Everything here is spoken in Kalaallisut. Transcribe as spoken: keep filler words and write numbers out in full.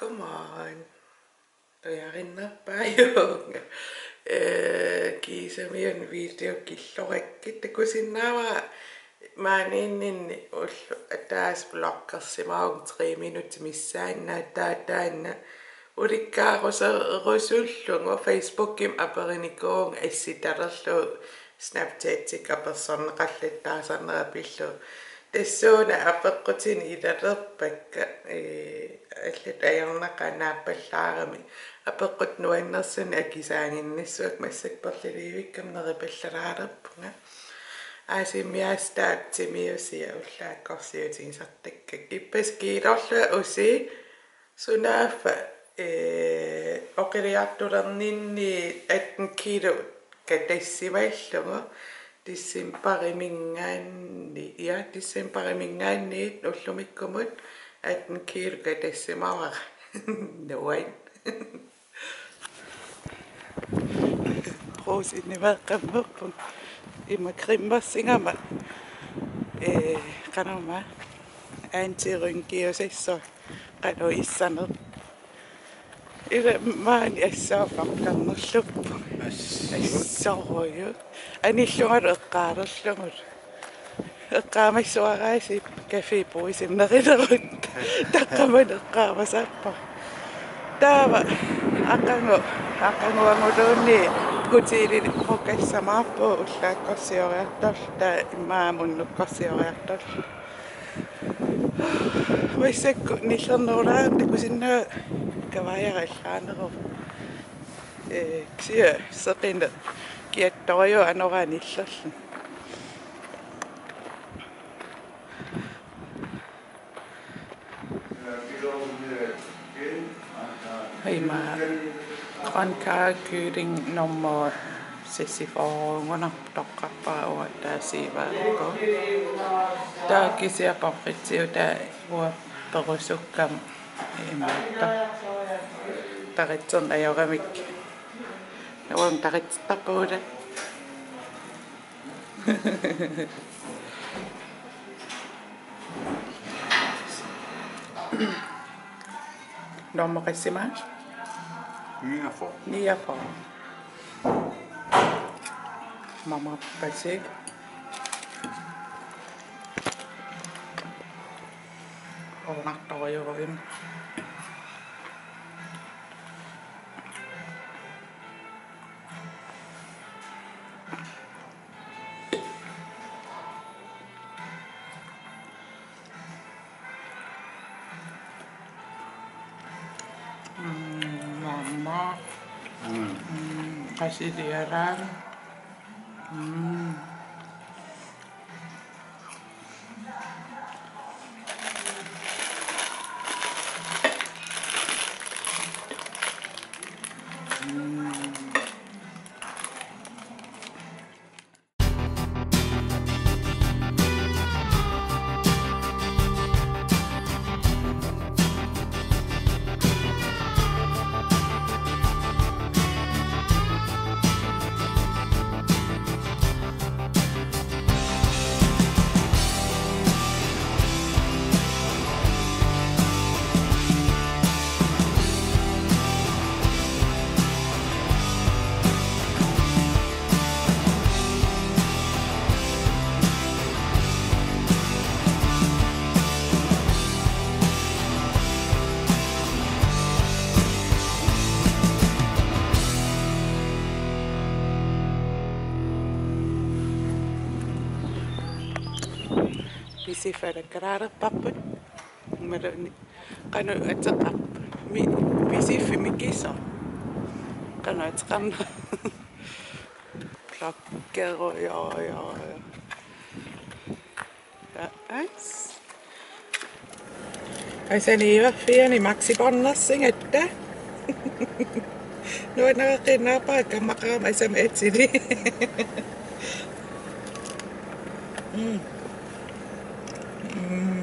Come on. Tujarinnerpaajuunga. Eh, kiisamiun video killorakkit takusinnaavara maaniinninni ulloq ataaseq vloggersimavunga tre minutsit missaanni, taava taanna ulikkaaruserusullugu Facebookimi aperinikuuvunga assitalerlugu Snapchatikkut apersorneqarluta taasarnera pillugu. Tassuuna apeqqutinik ilalerpakka, ee, allatut ajornaqaaq naappallaarami. Apeqqutit nuannersunik akisaaginnassuakka, massakkut perlilivikkama neripallaarpunga. Aasiimmiaasiit taava timiusia ullaakkorsiutigisartakkakka. Ippassaq kiilorlunga usii sunaaffa, ee, oqiliartulerninni atten kilo katassimallugu decembarimiingaanniit, ja, decembarimiingaanniit ullumikkumut atten kilo katassimavara. Nuann. Brugsenip meeqqammerpunga ima cremersigama, ee, qanormaa, antirynkiusassuaq qanoq issanersoq. Ila maani assaammi aqqarnerluppu. Assorujuk. Anillungalu eqqaalerlugulu. Eqqaamassuaraasiit Café Brugsenip nerilerutta. Taqqamani eqqaamasaappara. Taava aqagu, aqaguaguluunniit hotelimi frokostamaarpugut ullaakkorsioriartorluta, taava immaqa aamma unnukkorsioriartorluta. Massakkut nillernerulaarama takusinnaavat kavaajara allaaneruvoq. Ee, kisianni seqineq kiattorujuk anoraanik nillerluni. Ima grønkålekylling nummer seksogfyrre-ngunarpoq toqqarpara, uanga taava syvogfyrre. Taava kisianni pommes fritesut taava uanga perusukkama imaattoq. Taritserneq ajoramikku. Uanga taritsertarpunga. Nummer qassimaasoq? Niogfyrre. Niogfyrre. Mamarpasik. Ornartorujuuvoq. Mm, mamma. Mm. Mm, qasiliaraanga. Mm. Pisiffigilaarparput. Imaluunniit qanoq ateqarpa? Mi-, pisiffik mikisoq. Qanoq ateqarna? Klokkero, jo, jo, jo. Ja, ais. Aisa niiverfiani maksikornersingatta. Nuannareqqinnarpara kammaqarama asama atili. Mm. Mm.